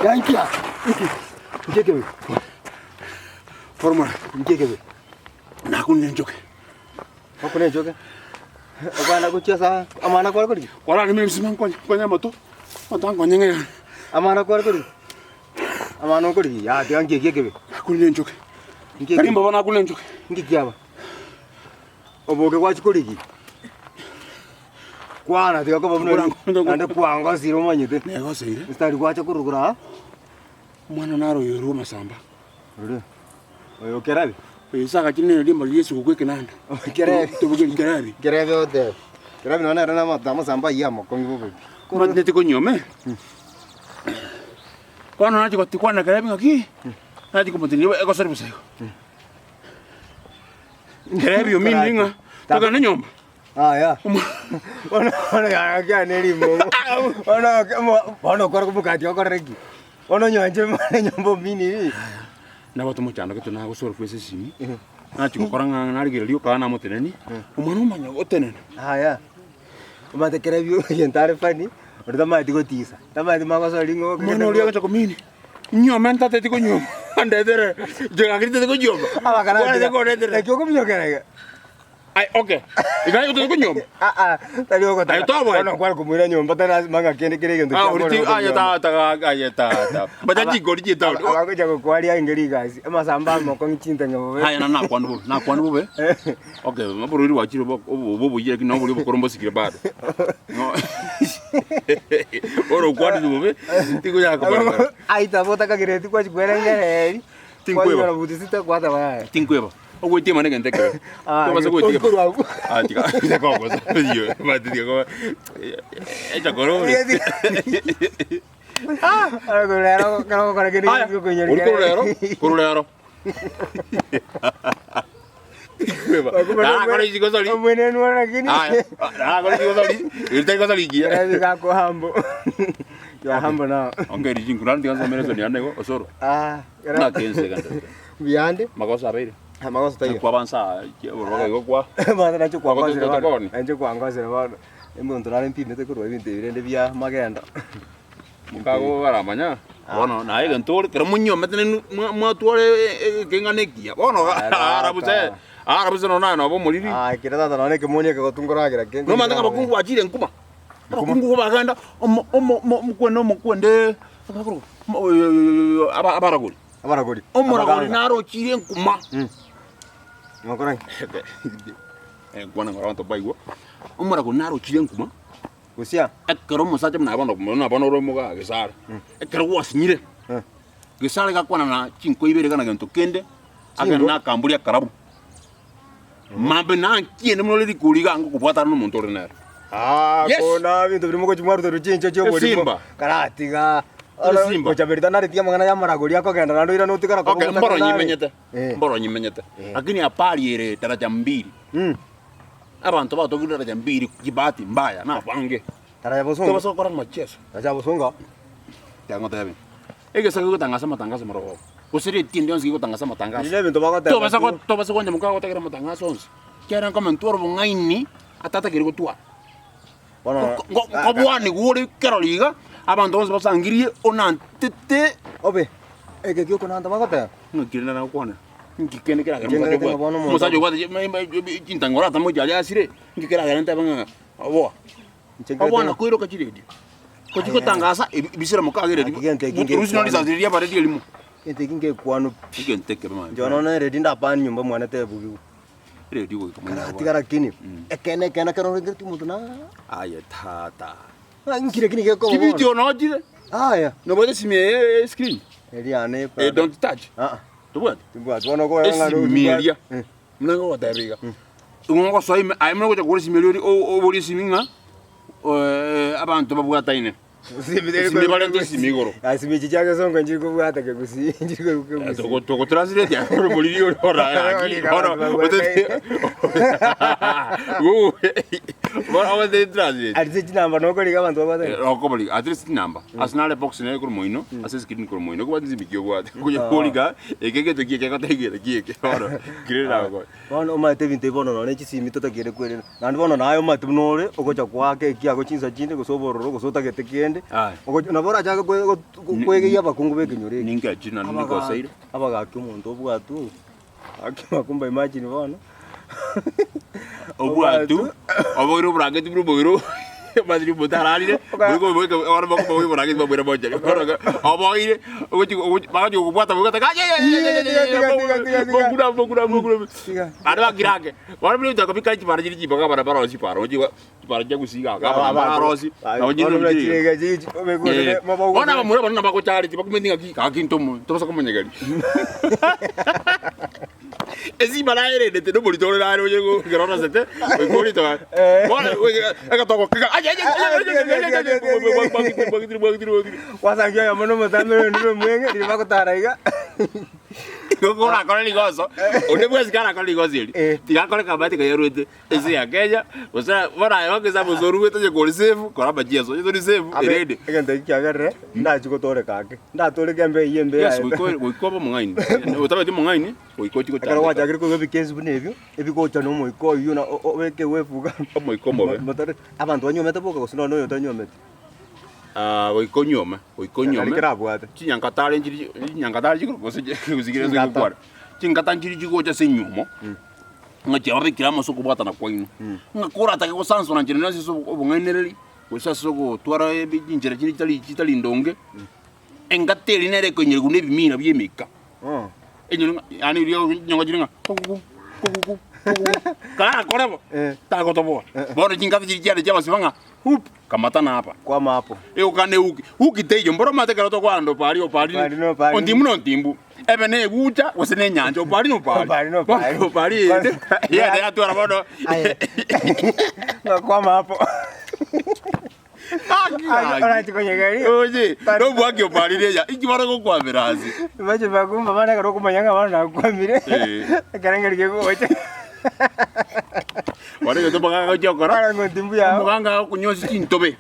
Yankia. Iki. Nki ekebe? Formula. Nki ekebe? Nakunire enchoke. Okune enchoke. Okwana gochia asa amana kware korigia? Kwararemire ebisima nkonye nkonye amato, amato ankonye ng'a Amana kware korigia? Amana okorigia? Yaya tiga nki eki ekebe? Nakunire enchoke. Nki Tari ekebe? mbobe nakunire enchoke. Nki kiaba? Oboke gwachia korigia? Kwana tiga koba buna Kora- ri- naende kwangosire omanyete. Negoseire. Mstari gwacha korwa korwa aa. Omwana naro oyo orwa amasamba. Oria. Oyo Kerebi. Oyo ase agachire nere riomba ria esuguku ekenanda. Kerebi. Toboke Kerebi. Kerebi ogoteba. Kerebi nonya nere na amasamba ayio amakong'u bobe pi. Omanyete konyuoma. Bono nachia gotikwana Kerebi ng'aki, nachia komotinia egosori bosa igo. Kerebi omino ng'a togende nyomba. Aya. Bono bono yaya kiane rimomo. Bono bono okore komokati okorere ki? Bono onyoanche mwana nyomba omini. Nabwate omochando gete nagosora kwese esimi, nachia gokora ng'a narigereria okaba namoteneni, omwana omanya gotenena. Aya. Omanyete kera ebio egento are funny, oria tamanyeti gotisa, tamanyeti magosori ng'o Omwana oria agacha komini, nyuoma ntateti konyuoma, andetere, inche gaki ntateti konyuoma, kwarete kondetere. Naki okominyokera iga. Aye okay. Iga otari konyuoma. Ah ah, tari ogotaka. Aye toboe. Bono kware komoira nyomba tari lasima ng'a kende kere egento Ah, kia oriti bono aye okonyuoma. tata ga aye tata. Bacha chikori chie town. Abagocha gokwaria inge rigasi, amasamba amokong'u chintang'e bobe. Aye na nakwana bobe, nakwana bobe. Okay, oborwaire bwachire obo obo oboyia lakini noboria obokoro mbosikire bado. No. Oro okwanire bobe, tikonya kobarabara. Aita botakagireti kwachi kwerengereri. Tinkweba. Kwanyora buti sita kwateba yaya. Tinkweba. Ogoetiema negento ekebe. Ah, Tobasa goetiema. korwa abwo. Ah, tiga tiga kogosa. Iyo, but tiga koba. Echakora ore. Ah, rero kero gokora kende Aya, gokoinyora ori korwa rero, korwa rero. Tinkweba. Narakora isiko sori. Omwenenwa lakini. Aya, narakora isiko sori. Eri tari gosa rigiya. Kerebi gako humble. You are humble now. Ongeri chinkurani tiga nsomere esoni yane igo, osoro. Ah, kera- Ng'ake ense gento. Biyande. Magoso abeire. Amagoso taiyo. Kwaba nsa oborwaga igo kwa. Bono nache kwangosire Ogotoka bono. koni. Nache kwangosire bono. Omonto nare mpimete korwa ebinto ebi rende bia magendo. Mokago baramanya. Bono naye egento ore kero monyomete nainwe mwa- mwatwara ekeng'ana ekiya. Bono ara busa ara busa nonya naye noba omoriri. Ah, ekero tata nonye ekemoni ekegotu nkoragera kende. Nomanyete ng'a abakungu bachire nkuma. Abakungu bagenda omo omo omo omokwende omokwende aba abaragori. Abaragori. Omoragori Abaganga. narochire enkuma. Ngokora ki? Nkwana ng'a abanto mbaigwa. Omoragori narochire enkuma, Gosia. ekero omosacha buna bono buna bono ore omogaa Gesare, ekero gwasinyire, Eh. Gesare gakwana na chinko ibere iga na gento kende, agende Chinko? na akambori akarabu. Mambe nankiende buna ore rikori iga ngokobwatana na omonto ore nere. Ah, Yes. kona binto biria mogochi mwaruterwa chincho chi'oborimo. Esimba. Karatiga. Esimba. Gochaberi tanareti amang'ana y'amaragori akogenda naende oirane otigara koba Okay, mboro omotakana are. nyimenyete. Eh. Mboro nyimenyete. Eh. Lakini apari ere daraja mbili. Mm. Abanto batogire daraja mbili kibahati mbaya na abange. Daraja bosongo. Tobasa gokora amacheso. Daraja bosongo. Tiga ngotebe. Egesaku gegotangasa amatangaso marogoba. Gose reti ende yonsi gegotangasa amatangaso. Ebi nebinto bagoteba Tobasa tu. go tobasa konya moka gotegera amatangaso onsi. Ekiagera nkomentwara obong'aini atatakeire gotwara. Bono Nkobwanigwa ore kerori iga, abanto bonsi basangirie onantete. Obe, eke giokonanta bagoteba. Ng'aki rende nagokwanera? Nki kende keragere Inche omosacha ng'ete ng'a bono obwate? omonto Omosacha obwate chintang'oro atamochi aria asire, nki keragere ntebe ng'a oboa? Inche ng'ete Oboa ng'a- nakoiroka chiredio. Gochi gotangasa ebi ebisera mokagere Gaki gento eki rusia ngekwana. risasi riria bare erimo. Egento eki ngekwanu pi. Egento ekebe mani. Inche bono neredi ndapani nyomba mwane tebugigwe. Eredio goika monyene Karatiga bwana. lakini, ekeene ekeene ekero orengeretie omonto na Aye tata. ng'a inki lakini gekoba bono. Chivideo nochire? Aya. Nobwate esimi eye ye screen? Eria yane Eh, Prado. don't touch. Ah ah. Tobwati? Timbwati bono okogera ng'a Esimi eria. Eh. Buna ngogotebia iga. Igo ogosoa ime, aye buna ogocha kogora esimi eria ori oborie esimi ng'a abanto babwataine. Esimi barente esimi igoro. Esimi echi chia gesongo nchiri kobwata kegusii, nchiri koigwa kegusii. Togo togo translate oro moriri ore ora aki. Bono otete Bono otete translate. Ase chinamba nokoriga abanto babwate. Okobori at least chinamba. Ase nare box nere korwa moino, ase screen korwa moino okobwati chisimi ki obwate. Okonya koriga eke egento ki eke egotegerera ki eke bono kere nagokora. Bono omanyete ebinto ebi bono nonye chisimi totakeire kwerenda. Naende bono naye omanyete buna ore, ogocha goaka ekiago chinsa chinde, gose obororo, gose otagete kende, Aye. ogocha nabo orachake kwe- got- kwegeyia abakungu b'ekenyoro eke. Ninki achio naende Abagaka- nikoseire? Abagaka omonto obwatwe oo, gaki makumba imagine bono, Obwatu, oboire oborangeti buna oboiro, omanyete omonto ararire, Oka- boika oboika bono bokoboa oborangeti bwamoira mochari. Bono iga, oboire, ogochi ogochi bagachi gokobwata boigo otaka Tiga, tiga, tiga, tiga. bokura bokura bokura. Tiga. Baria bakire ake, bono buna ebitoko bikare chipara chire chimboka bara barosie chipara ochi chipara chia gusii iga iga abana bararosie, nabo chire chire Eh, bono abamura bono nabagochareti bakumeti ng'aki gaki ntomo tobasa komonyegeria. Esimba naerendete nomorito ore nare oye ekero orosete goika orito bono egetogo kega aye aye aye aye aye bwagitire bwagitire bwagitire. Gwasangia oyomo na omotambe oyondo na omweng'e riria bagotara iga. Igo orakore rigoso, onde bwensi karakore rigoso eri, Eh. tiga akore kamati karia arwete ense ya Kenya, gose bono aye goaka esabu gose oruete onye kore safe, kora amacheso, onye tori safe, Abe, erende. egento eki kiagerire, ndachie gotoreka ake, ndatoreke embe eyio embe Yes, yaye. goika goika obe omong'aini, otabeti omong'aini, goika ochie Ekero gochandeka. gwachakire koigwa ebikesi buna ebio, ebigocha na omoika oyio na o- obeke gwefuga. Omoika omobe. Motare, abanto banywomete boka gose nonye na oyo otanyuometi. Ah, goika onyuome, goika Nari onyuome. kerabwate. Chinyankatare nchiri chinyankatare chikoro gose gose kere ase Chingata. gokwana. Chingata nchiri chigocha ase enyuomo, ng'a chiababekire amo ase okobwatana kwaino. Ng'a koratake gosansora nchera nonye ase obong'ainereri, gose ase ogotwara ebi chinchera chinde chitari chitari ndonge, engata eria nere ekoinyerigwa na ebimira bia emeika. Enyoni ng'a yaani riria chinyongo chire ng'a kukuku kukuku kukuku, karakore bo, tagotoboa. Bono chingata chiria chiare chiabasiba ng'a hup! Kamata napa. Kwama hapo. Egokana euki. Uki teiyo mboro omanyete ekero tokoanda opari opari. Opari na opari. Ontimbu na ontimbu. Ebe na egucha gose na enyancha opari na opari. Opari na opari. Bono opari ende. Yende yatwara bono. Aye. Kwama hapo. Aki, aki. Orachi konyegeria. Oye, nobwaki opari reya. Inki bono gokwamera ase. Imagine bakumba bana ekero okomanya ng'a bono nakwamire. Eh. Ekerengeri kegocha. Bono egento omogaka agochia gokora, Bara ng'o mbuya. omoganga agokonyosia chintobe.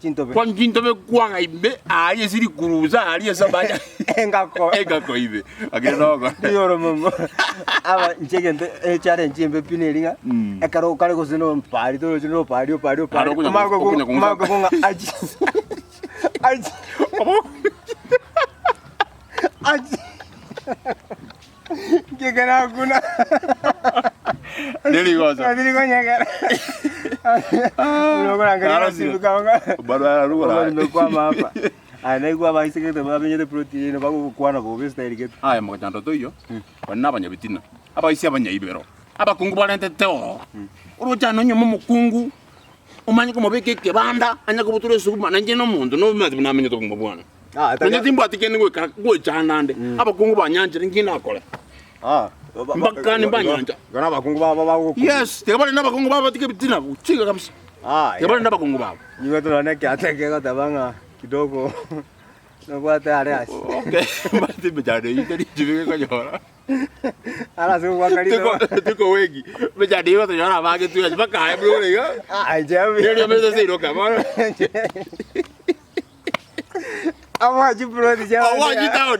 Chintobe. Kwani chintobe kwaga ime aria ase rikurusa aria ase amache Engako. engako ime. Lakini nogokora. Rioro momo. Aba inche egento echallenge embe pi neri ng'a ekero okare gose no mpari torochi no opari opari opari Aro okonya omanye okonya kong'usa. omanye kong'a achi achi achi Nkekerakuna. Nerigoso. Ndirikonyegera. Unokorangeria Arosire. simbuka. Bado ararugora. Nimekwama hapa. Aya naigwa abaisigete bamenyete plot eye bagokwana bobe style gete. Aya mogochando toiyo, baria nabanyabitina, abaisia abanyaibero, abakungu barentete ororo. Oroche ane onyume omokungu, omanye komobeka ekebanda, anye kobutora esuguma, nainche nomonto nomanyete buna amenyete obogima bwane. Ah, Nonya timbwati kende goikara goechanda ande, abakungu banyanchire nki ndakore? Ah, Mbakani mbanyancha. Igo nabakungu babo bagokuria. Yes, tiga bare nabakungu babo batige ebitina gochiga kabisa. Ah, Tiga bare nabakungu babo. Nigo torore ekiate kegoteba ng'a kidogo nobwate are ase. Okay, mbate emechando eyio teri chibe gekonyora. Are ase ogwaka Tiko riko. tiko wengi. Emechando eyio gotonyora abange twensi bakaye buna ore iga. Ah, inche buya. Riria omanyete ase iroka bono. Awachi plot chia Awachi town.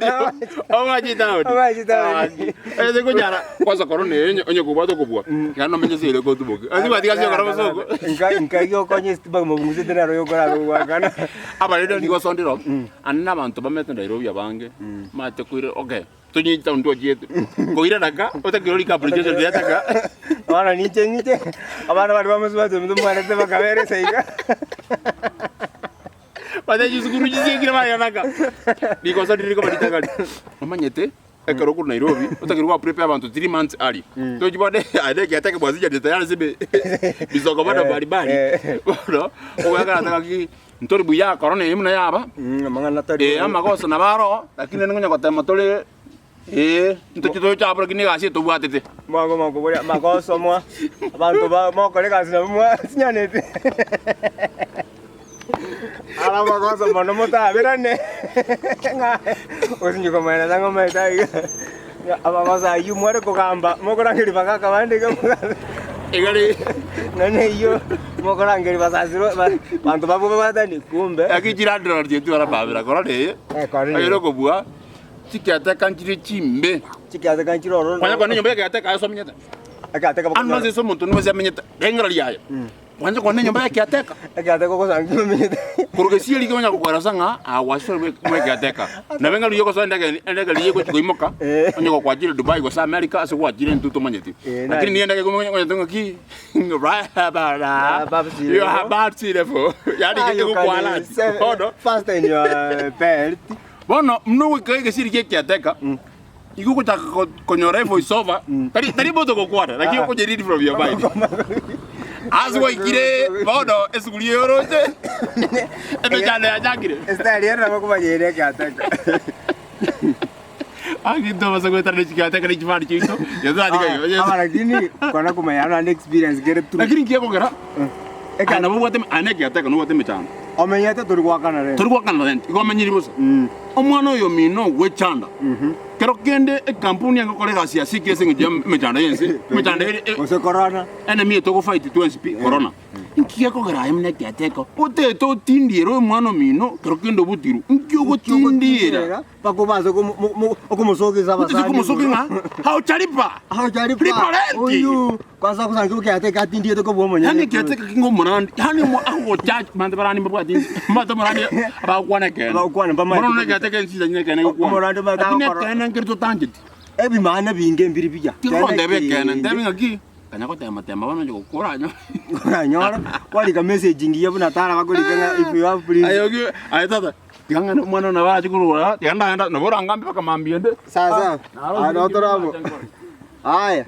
Awachi town. Awachi town. Ese kunyara kwanza corona enye onye kubwata kubwa. Kana nomenye sire ko tuboke. Asi batika sio kora soko. Nka nka yokonya estima mabungusete naro yokora gwakana. Abarero nigo sondiro. Ane nabanto bamete Nairobi abange. Mate koire okay. Tonye town twachiete. Koira naka otakire orike application riataka. Abana ninche ng'iche abana baria bamosubati ominto mwarete bakaberesa iga. Bate chisukuru chisiekire bayanaka. Rigoso riri rikoba ritang'ani. Omanyete, ekero okorwa Nairobi, otakeire gwa prepare abanto 3 months early. Tochi bono aye na ekiagera ekebwasi tayari ase ebe bisoko bono mbali mbali. Bono, ogoakera ase ng'aki, ntori buya korona eye buna yaba, Amang'ana tari eh, amagoso nabo aroo, lakini naende konya gotema tore eh, ntoche toche abwo lakini egasi etobwatete. Mwango mokoboria magoso mwa abanto ba mokora egasi nabo mwasinyanete. Motware amagoso mono motaberane, ng'a osinye komoeresa ng'a omanyete aiga, ng'a amagoso ayio mware kogamba mokorangeria bagaka bande iga mogambe. Iga ri. Ng'a neyio mokorangeria basasirwe ba banto babwo babwatani kumbe. Lakini chilandlord chietwara amabera korora eye, Eh, korora eye. oyore okobua, chikiateka nchire chimbe. Chikiateka nchire ororo. Kwanya kwane enyomba ya ekiateka aye ase omenyete. Ekiateka Ande onsi ase omonto onde bwensi amenyete, eng'era riaye. Kwancha kwane enyomba ya ekiateka. Ekiateka ogosangia omenyete. Korwa gesieri konya gokoeresa ng'a aa gwasire bwe bwe ekiateka. Nabo eng'era riria ogosoa endege endege riria egochi koimoka, Eh. onye gokwachire Dubai gose America ase gwachire intwe tomanyeti. Eh, Lakini nari. nigo endege ekomo ng'aki Ah, babsire You are bo. babsire bo. Yaani Ah, you can, egokwana ati. Bono Fasten your belt. Bono buna ogoika egesieri gia ekiateka, igo ogochaka ko- konyora evoice over, tari tari moto gokwana, lakini Ah. okonya read from your mind. Ase gwaikire bono esuguri eye oroche, emechando yachakire. Estari ere nabo okomanyera ekiateka. Aki ntobasa goetana ne chikiateka ne chifani chiaito, nyasae atiga igo. Ah, lakini kona komanya naende experience kere true. Lakini nki ekogera, Eka- aye nabo obwate aye na ekiateka nobwate emechando. Omenyete tori goakana rent. Tori goakana rent, igo omenyiri bosa. Omwana oyo omino ogwechanda, kero kende ekampuni egokora egasi ase eke ase eng'encho ya emechando y'ense, emechando ere e- Gose corona. enemy etogofight twensi pi, corona. Inki gekogera aye buna ekiateka otete otindiere omwana omino kero kende obotirwe, inki ogotindiera? Mpaka obase okomosokisa Otete abasani komosokia ng'a haocharipa, Haocharipa. lipa rent. Oyu kwanza ogosangi okiateka atindiete kobua omonyene. Yaani ekiateka kinga omorandi, yaani omo agogochacha abanto barandi mbabwati inse, mbabwate omorandi abagokwana ekeene. Abagokwana mbamaete Bono kobisa. ekiateka ensinsa nyine ekeene egokwana. Omorandi omanyete Lakini agokora- ekeene nkeri totancheti. Ebimana binge mbiri biya. Tigontebia ekeene, ntebe ng'aki, kanya gotema tema bono onye gokora anyore. Oranyore, kwarika message ngiya buna tara bakorika ng'a if you have please. Aye oki, aye tata, tiga ng'ende omwana one nabo arache korora, tiga ndagenda, nabo orangambe mpaka mambia ende. Sasa, Naro aya notore amo. Aya.